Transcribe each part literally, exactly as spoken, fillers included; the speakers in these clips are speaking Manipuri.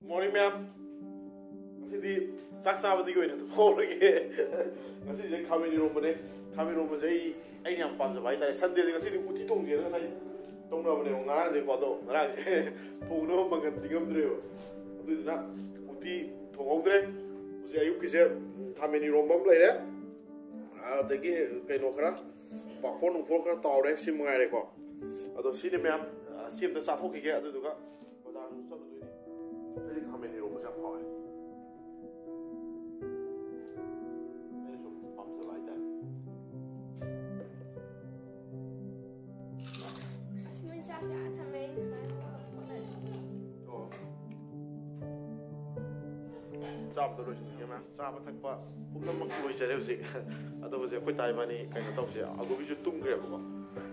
Morning, ma'am. ꯉꯁꯤꯗꯤ ꯆꯥꯛ ꯆꯥꯕꯗꯒꯤ ꯑꯣꯏꯅ ꯑꯗꯨꯝ ꯍꯧꯔꯒꯦ꯫ ꯉꯁꯤꯁꯦ ꯈꯥꯃꯦꯟ ꯏꯔꯣꯝꯕꯅꯦ꯫ ꯈꯥꯃꯦꯟ ꯏꯔꯣꯝꯕꯁꯦ ꯑꯩ, ꯑꯩꯅ ꯌꯥꯝ ꯄꯥꯝꯖꯕ ꯍꯥꯏꯇꯥꯔꯦ꯫ Sundayꯁꯦ ꯉꯁꯤꯗꯤ ꯎꯇꯤ ꯊꯣꯡꯁꯦꯅ ꯉꯁꯥꯏ ꯇꯧꯅꯕꯅꯦꯕ ꯉꯔꯥꯡꯁꯦꯀꯣ꯫ ꯑꯗꯣ ꯉꯔꯥꯡꯁꯦ ꯊꯣꯡꯅꯕ ꯃꯪꯒꯟ ꯇꯤꯡꯉꯝꯗ꯭ꯔꯦꯕ꯫ ꯑꯗꯨꯗꯨꯅ ꯎꯇꯤ ꯊꯣꯡꯍꯧꯗ꯭ꯔꯦ꯫ ꯍꯧꯖꯤꯛ ꯑꯌꯨꯛꯀꯤꯁꯦ, ꯎꯝ, ꯈꯥꯃꯦꯟ ꯏꯔꯣꯝꯕ ꯑꯃ ꯂꯩꯔꯦ꯫ ꯑꯗꯒꯤ ꯀꯩꯅꯣ ꯈꯔ, ꯄꯥꯐꯣꯔ ꯅꯨꯡꯐꯣꯔ ꯈꯔ ꯇꯥꯎꯔꯦ꯫ ꯁꯤ ꯃꯉꯥꯏꯔꯦꯀꯣ꯫ ꯑꯗꯣ ꯁꯤꯅꯦ ꯃꯌꯥꯝ꯫ ꯑ, ꯁꯤ ꯑꯝꯇ ꯆꯥꯊꯣꯛꯈꯤꯒꯦ꯫ ꯑꯗꯨꯗꯨꯒ ꯕꯖꯥꯔꯗꯁꯨ ꯆꯠꯂꯨꯗꯣꯏꯅꯤ꯫ ꯑꯩꯗꯤ ꯈꯥꯃꯦꯟ ꯏꯔꯣꯝꯕꯁꯦ ꯌꯥꯝ ꯍꯥꯎꯋꯦ꯫ ꯑꯩꯅ ꯁꯨꯝ ꯄꯥꯝꯖꯕ ꯍꯥꯏꯇꯥꯔꯦ꯫ ꯑꯁ, ꯅꯣꯏ ꯆꯥꯛꯁꯦ ꯑꯥ ꯊꯝꯃꯦ, ꯑꯩ ꯁꯨꯃꯥꯏꯅ ꯍꯣꯠꯅꯔꯦ꯫ ꯑꯣ꯫ ꯆꯥꯕꯗꯣ ꯂꯣꯏꯁꯤꯟꯈꯤꯒꯦ ꯃꯌꯥꯝ꯫ ꯆꯥꯕ ꯊꯛꯄ ꯄꯨꯝꯅꯃꯛ ꯂꯣꯏꯖꯔꯦ ꯍꯧꯖꯤꯛ꯫ ꯑꯗꯣ ꯍꯧꯖꯤꯛ ꯑꯩꯈꯣꯏ ꯇꯥ ꯏꯕꯥꯅꯤ ꯀꯩꯅꯣ ꯇꯧꯁꯦ, ꯑꯒꯨꯕꯤꯁꯨ ꯇꯨꯝꯈ꯭ꯔꯦꯕꯀꯣ꯫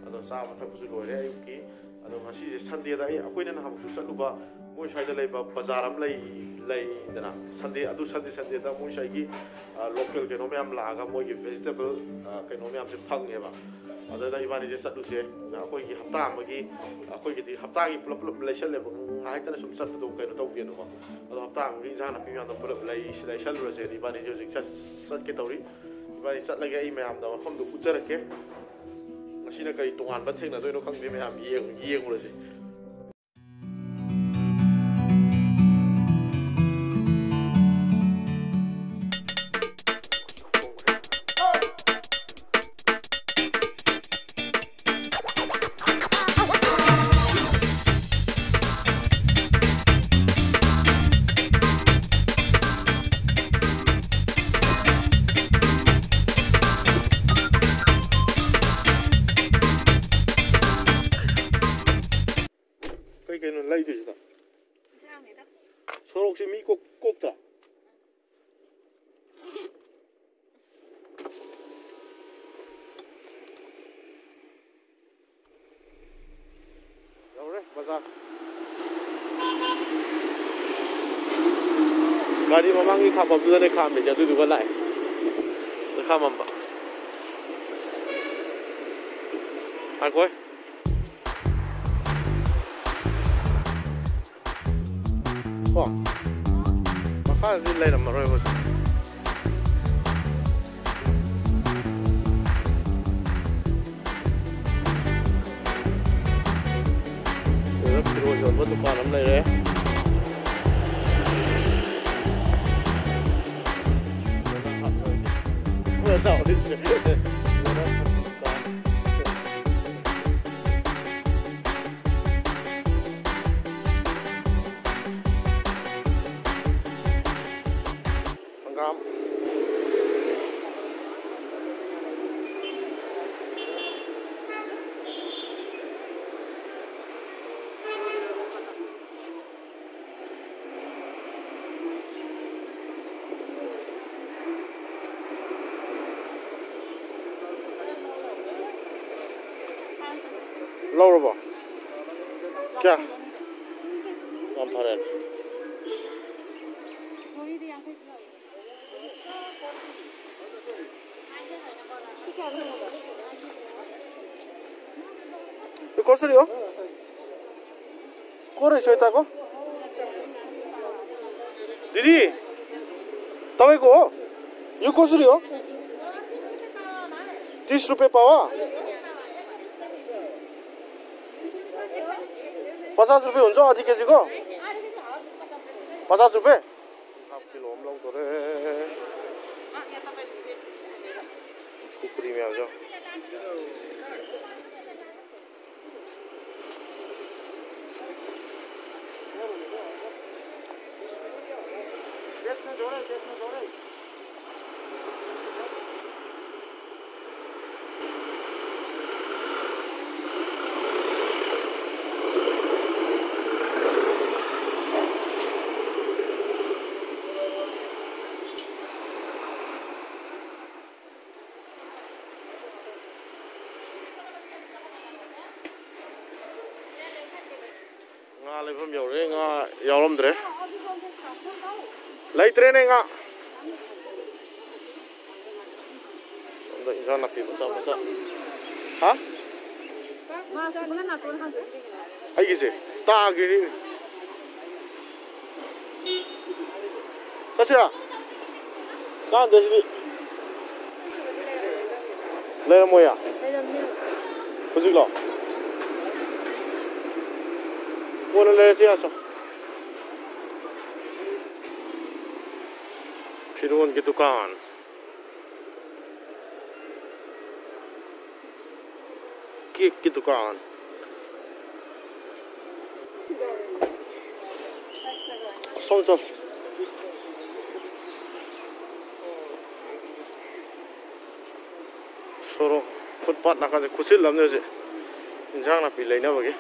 ꯑꯗꯣ ꯆꯥꯕ ꯊꯛꯄꯁꯨ ꯂꯣꯏꯔꯦ ꯑꯌꯨꯛꯀꯤ꯫ ꯑꯗꯣ ꯉꯁꯤꯁꯦ Sundayꯗ ꯑꯩ, ꯑꯩꯈꯣꯏꯅ ꯅꯍꯥꯟꯃꯨꯛꯁꯨ ꯆꯠꯂꯨꯕ ꯃꯣꯏ ꯁ꯭ꯋꯥꯏꯗ ꯂꯩꯕ ꯕꯖꯥꯔ ꯑꯃ ꯂꯩ, ꯂꯩꯗꯅ Sunday, ꯑꯗꯨ Sunday Sundayꯗ ꯃꯣꯏ ꯁ꯭ꯋꯥꯏꯒꯤ, ꯑ, local ꯀꯩꯅꯣ ꯃꯌꯥꯝ ꯂꯥꯛꯑꯒ ꯃꯣꯏꯒꯤ vegetable, ꯑ, ꯀꯩꯅꯣ ꯃꯌꯥꯝꯁꯦ ꯐꯪꯉꯦꯕ꯫ ꯑꯗꯨꯗ ꯏꯕꯥꯅꯤꯁꯦ ꯆꯠꯂꯨꯁꯦ꯫ ꯑꯩꯈꯣꯏꯒꯤ ꯍꯞꯇꯥ ꯑꯃꯒꯤ, ꯑꯩꯈꯣꯏꯒꯤꯗꯤ ꯍꯞꯇꯥꯒꯤ ꯄꯨꯂꯞ ꯄꯨꯂꯞ ꯂꯩꯁꯜꯂꯦꯕ꯫ ꯉꯥꯏꯍꯥꯛꯇꯅ ꯁꯨꯝ ꯆꯠꯄꯗꯣ ꯀꯩꯅꯣ ꯇꯧꯒꯦꯅꯀꯣ꯫ ꯑꯗꯣ ꯍꯞꯇꯥ ꯑꯃꯒꯤ ꯏꯟꯁꯥꯡ ꯅꯥꯄꯤ ꯃꯌꯥꯝꯗꯣ ꯄꯨꯂꯞ ꯂꯩ-, ꯂꯩꯁꯜꯂꯨꯔꯁꯦꯅ ꯏꯕꯥꯅꯤꯁꯦ ꯍꯧꯖꯤꯛ ꯆꯠ-, ꯆꯠꯀꯦ ꯇꯧꯔꯤ꯫ ꯏꯕꯥꯅꯤ ꯆꯠꯂꯒꯦ, ꯑꯩ ꯃꯌꯥꯝꯗ ꯃꯐꯝꯗꯣ ꯎꯠꯆꯔꯛꯀꯦ꯫ ꯉꯁꯤꯅ ꯀꯔꯤ ꯇꯣꯉꯥꯟꯕ ꯊꯦꯡꯅꯗꯣꯏꯅꯣ ꯈꯪꯗꯦ ꯃꯌꯥꯝ, ꯌꯦꯡ-, ꯌꯦꯡꯉꯨꯔꯁꯦ꯫ ꯀꯩ ꯀꯩꯅꯣ ꯂꯩꯗꯣꯏꯁꯤꯅ? ꯏꯟꯁꯥꯡꯅꯤꯗ꯫ ꯁꯣꯔꯣꯛꯁꯦ ꯃꯤ ꯀꯣꯛ-, ꯀꯣꯛꯇ꯭ꯔꯥ? ꯌꯧꯔꯦ ꯕꯖꯥꯔ꯫ ꯒꯥꯔꯤ ꯃꯃꯥꯡꯒꯤ ꯈꯥꯝꯐꯝꯗꯨꯗꯅꯦ ꯈꯥꯝꯃꯤꯁꯦ, ꯑꯗꯨꯗꯨꯒ ꯂꯥꯛꯑꯦ꯫ ꯈꯥꯝꯃꯝꯕ꯫ ꯉꯥꯏꯈꯣꯍꯦ꯫ ꯀꯣ, ꯃꯈꯥꯗꯗꯤ ꯂꯩꯔꯝꯃꯔꯣꯏ ꯍꯧꯖꯤꯛ꯫ ꯁꯤꯗ ꯐꯤꯔꯣꯜ ꯌꯣꯟꯕ ꯗꯨꯀꯥꯟ ꯑꯃ ꯂꯩꯔꯦ꯫ ꯍꯪꯒꯥꯝ꯫ ꯂꯧꯔꯕꯣ? ꯀꯌꯥ? ꯌꯥꯝ ꯐꯔꯦ꯫ यो कसरी हो? को रहेछ यताको? दिदी, तपाईँको हो? यो कसरी हो? तिस रुपियाँ पावा? पचास रुपियाँ हुन्छ आधी केजीको? पचास रुपियाँ? हाफ किलो अमलाउँदो रे। खुकुरी म्याउँछ। ꯉꯥ ꯂꯩꯐꯝ ꯌꯧꯔꯦ, ꯉꯥ ꯌꯥꯎꯔꯝꯗ꯭ꯔꯦ꯫ ꯂꯩꯇ꯭ꯔꯦꯅꯦ ꯉꯥ꯫ ꯁꯣꯝꯗ ꯏꯟꯁꯥꯡ ꯅꯥꯄꯤ ꯃꯆꯥ ꯃꯆꯥ꯫ ꯍꯥ? ꯑꯩꯒꯤꯁꯦ ꯇꯥꯒꯦ꯫ ꯆꯠꯁꯤꯔꯥ? ꯀꯥꯟꯗꯦ ꯁꯤꯗꯤ꯫ ꯂꯩꯔꯝꯃꯣꯏꯌꯦ꯫ ꯍꯧꯖꯤꯛꯂꯣ? ꯀꯣꯟꯅ ꯂꯩꯔꯁꯤ ꯌꯥꯁꯣ꯫ ꯐꯤꯔꯣꯟꯒꯤ ꯗꯨꯀꯥꯟ꯫ ꯀꯦꯛꯀꯤ ꯗꯨꯀꯥꯟ꯫ ꯁꯣꯝ, ꯁꯣꯝ꯫ ꯁꯣꯔꯣꯛ ꯐꯨꯠꯄꯥꯠ ꯅꯥꯀꯟꯁꯦ ꯈꯨꯠꯁꯤꯜꯂꯝꯅꯦ ꯍꯧꯖꯤꯛ꯫ ꯏꯟꯁꯥꯡ ꯅꯥꯄꯤ ꯂꯩꯅꯕꯒꯤ꯫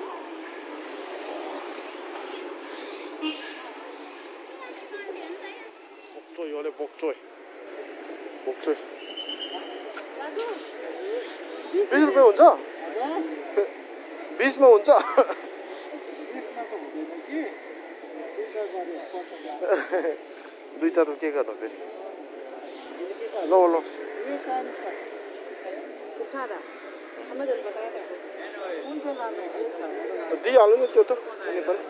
ꯕꯣꯛꯆꯣꯏ ꯌꯣꯜꯂꯦ, ꯕꯣꯛꯆꯣꯏ꯫ ꯕꯣꯛꯆꯣꯏ꯫ बीस रुपये हुन्छ? बिसमा हुन्छ? दुईटा त के गर्नु फेरि? ल ल। दिइहाल्नु नि त्यो त, कुनै पनि।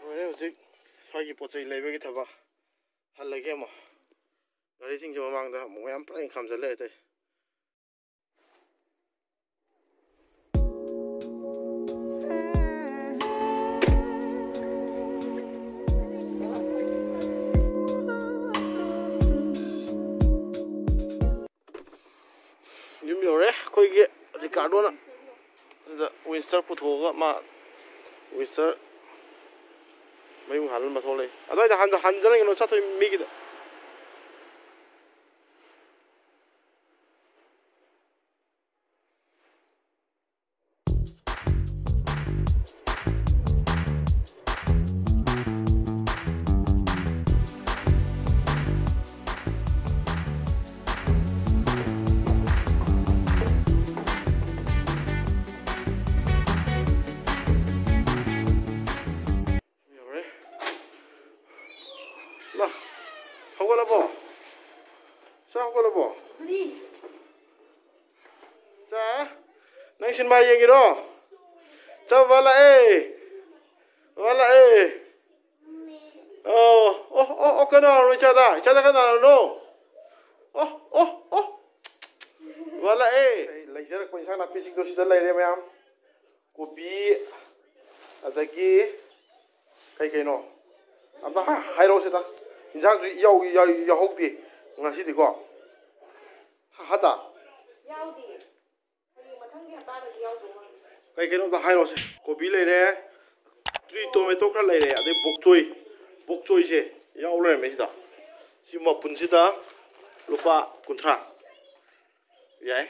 ꯂꯣꯏꯔꯦ ꯍꯧꯖꯤꯛ ꯁ꯭ꯋꯥꯏꯒꯤ ꯄꯣꯠ ꯆꯩ ꯂꯩꯕꯒꯤ ꯊꯕꯛ꯫ ꯍꯜꯂꯒꯦ ꯑꯃꯨꯛ꯫ ꯒꯥꯔꯤꯁꯤꯡꯁꯦ ꯃꯃꯥꯡꯗ ꯑꯃꯨꯛ ꯃꯌꯥꯝ ꯄꯔꯦꯡ ꯈꯥꯝꯖꯜ ꯂꯩꯔꯦ ꯇꯧꯔꯤꯁꯦ꯫ ꯌꯨꯝ ꯌꯧꯔꯦ ꯑꯩꯈꯣꯏꯒꯤ ꯔꯤꯀꯥꯔꯗꯣꯅ꯫ ꯑꯗꯨꯗ ꯋꯤꯟꯁꯇꯔ ꯄꯨꯊꯣꯛꯑꯒ ꯃꯥ ꯋꯤꯟꯁꯇꯔ ꯃꯌꯨꯡ ꯍꯥꯜꯍꯟꯕ ꯊꯣꯛꯂꯛꯏ꯫ ꯑꯗꯨꯋꯥꯏꯗ ꯍꯟꯖ-, ꯍꯟꯖꯔꯒꯅꯨ, ꯆꯠꯇꯣꯏ ꯃꯤꯒꯤꯗ꯫ ꯅꯪ ꯁꯤꯅꯦꯃꯥ ꯌꯦꯡꯉꯤꯔꯣ? ꯆꯥꯕ ꯂꯥꯛꯑꯦ꯫ ꯕꯕꯥ ꯂꯥꯛꯑꯦ꯫ ꯑꯣ, ꯑꯣ, ꯑꯣ, ꯑꯣ, ꯀꯅꯥꯅꯣ ꯏꯆꯥꯗ? ꯏꯆꯥꯗ ꯀꯅꯥꯅꯣ? ꯑꯣ, ꯑꯣ, ꯑꯣ꯫ ꯕꯕꯥ ꯂꯥꯛꯑꯦ꯫ ꯂꯩꯖꯔꯛꯄ ꯏꯟꯁꯥꯡ ꯅꯥꯄꯤꯁꯤꯡꯗꯣ ꯁꯤꯗ ꯂꯩꯔꯦ ꯃꯌꯥꯝ꯫ ꯀꯣꯕꯤ, ꯑꯗꯒꯤ ꯀꯩ ꯀꯩꯅꯣ? ꯑꯝꯇ ꯍꯥ-, ꯍꯥꯏꯔꯛꯑꯣ ꯁꯤꯗ꯫ ꯏꯟꯁꯥꯡꯁꯨ ꯌꯥꯎ-, ꯌꯥꯎ-, ꯌꯥꯎꯍꯧꯗꯦ ꯉꯁꯤꯗꯤꯀꯣ꯫ ꯍꯥ, ꯍꯥ ꯇꯥ? ꯌꯥꯎꯗꯤꯌꯦ꯫ ꯍꯌꯦꯡ ꯃꯊꯪꯒꯤ ꯍꯞꯇꯥꯗꯗꯤ ꯌꯥꯎꯗꯧ ꯃꯥꯜꯂꯦ꯫ ꯀꯩ ꯀꯩꯅꯣ ꯑꯝꯇ ꯍꯥꯏꯔꯛꯑꯣꯁꯦ꯫ ꯀꯣꯕꯤ ꯂꯩꯔꯦ, ꯇ꯭ꯔꯤ ꯇꯣꯃꯦꯇꯣ ꯈꯔ ꯂꯩꯔꯦ, ꯑꯗꯩ ꯕꯣꯛꯆꯣꯏ, ꯕꯣꯛꯆꯣꯏꯁꯦ ꯌꯥꯎ ꯂꯩꯔꯝꯃꯦ ꯁꯤꯗ꯫ ꯁꯤ ꯃꯄꯨꯟꯁꯤꯗ ꯂꯨꯄꯥ ꯀꯨꯟꯊ꯭ꯔꯥ꯫ ꯌꯥꯏ꯫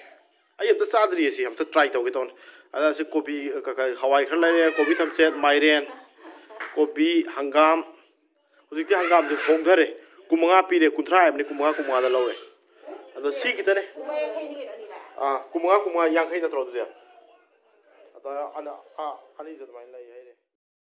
ꯑꯩ ꯑꯝꯇ ꯆꯥꯗ꯭ꯔꯤꯌꯦ ꯁꯤ, ꯑꯝꯇ try ꯇꯧꯒꯦ ꯇꯧꯅꯤ꯫ ꯑꯗ ꯁꯤ ꯀꯣꯕꯤ, ꯀ-, ꯀ-, ꯍꯋꯥꯏ ꯈꯔ ꯂꯩꯔꯦ, ꯀꯣꯕꯤ ꯊꯝꯆꯦꯠ, ꯃꯥꯏꯔꯦꯟ, ꯀꯣꯕꯤ, ꯍꯪꯒꯥꯝ, ꯍꯧꯖꯤꯛꯇꯤ ꯍꯪꯒꯥꯝꯁꯦ ꯍꯣꯡꯊꯔꯦ꯫ ꯀꯨꯟꯃꯉꯥ ꯄꯤꯔꯦ, ꯀꯨꯟꯊ꯭ꯔꯥ ꯍꯥꯏꯕꯅꯤ, ꯀꯨꯟꯃꯉꯥ, ꯀꯨꯟꯃꯉꯥꯗ ꯂꯧꯔꯦ꯫ ꯑꯗꯣ ꯁꯤ ꯈꯤꯇꯅꯦ꯫ ꯂꯨꯄꯥ ꯌꯥꯡꯈꯩꯅꯤ ꯀꯩꯅꯣ ꯑꯅꯤꯗ꯫ ꯑꯥ, ꯀꯨꯟꯃꯉꯥ, ꯀꯨꯟꯃꯉꯥ, ꯌꯥꯡꯈꯩ ꯅꯠꯇ꯭ꯔꯣ ꯑꯗꯨꯗꯤ? ꯑꯗꯣ ꯑꯅ-, ꯑꯥ, ꯑꯅꯤꯁꯦ ꯑꯗꯨꯃꯥꯏꯅ ꯂꯩ ꯍꯥꯏꯔꯦ꯫